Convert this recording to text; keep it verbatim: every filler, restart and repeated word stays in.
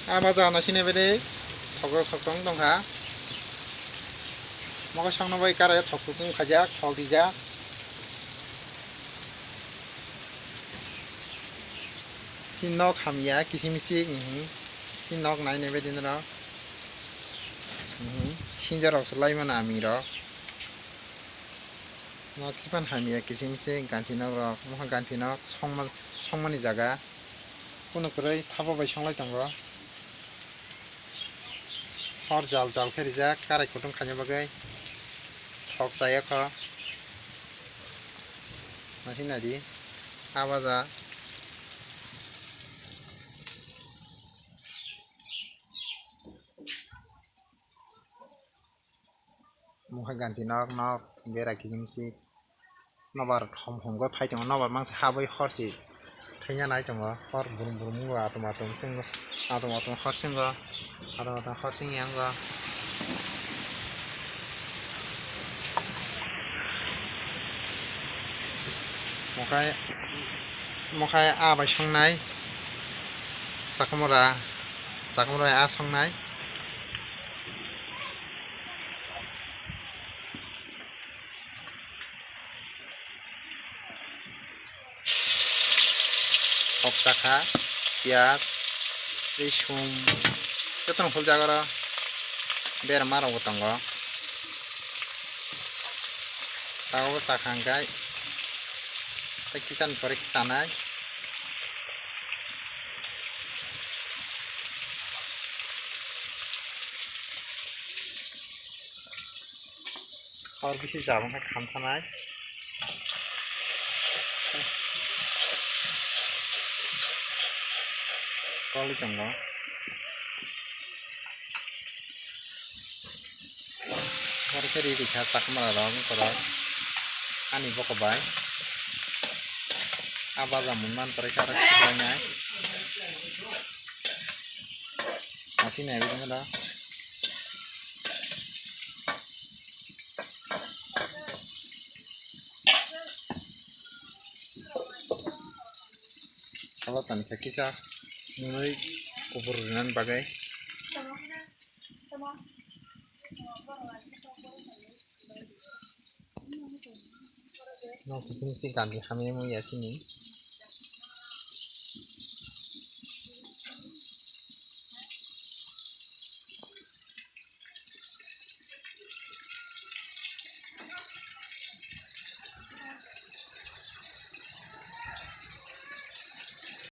A baja no sini bede thok thok tong tong kha. Mokhe songno bai kara thok tong khaijak, thok dijak. Si nok hamya kisim si, mhm. Si nok nai ne bede no. Mhm. Sinja rok se lai mano ami rok. No kipan hamya kisim se ganti nok rok, moha ganti nok songma-, songmani jaga. Kunu kwrwi thapa bai songlai tongo. Hor jal jal khe rijak, karai kutung khaina bagwi thok chaya kho. Naising naidi, a baja. Mokhe ganti nok nok bera kisim si. Nobar hom hom khe phai tongo, nobar mangsa habwi hor si thangya nai tongo, hor brum brum wngwi atom atom se wngwi, atom atom hor se wngwi, atom atom hor se wngya wngwi. Mokhai, mokhai a bai songnai, sakomora, sakomora a songnai. Thok chakha, piyaj, tei sum, jotono huljak oro, berma rokbo tongo. Tabukbo chakha hwnkhe tei kisani pore khe chanai. Hor bisi jabon khe khamthanai. Toli tongo. Hor khe riri kha chakmara rok borok ani bokol bai. A baja mun man kwrwi kha aro khiklainai. Asi nai bini da. Abo tani khe kisa mwnwi kubur rinani bagwi. Nok bising si gandi hamya muya sini.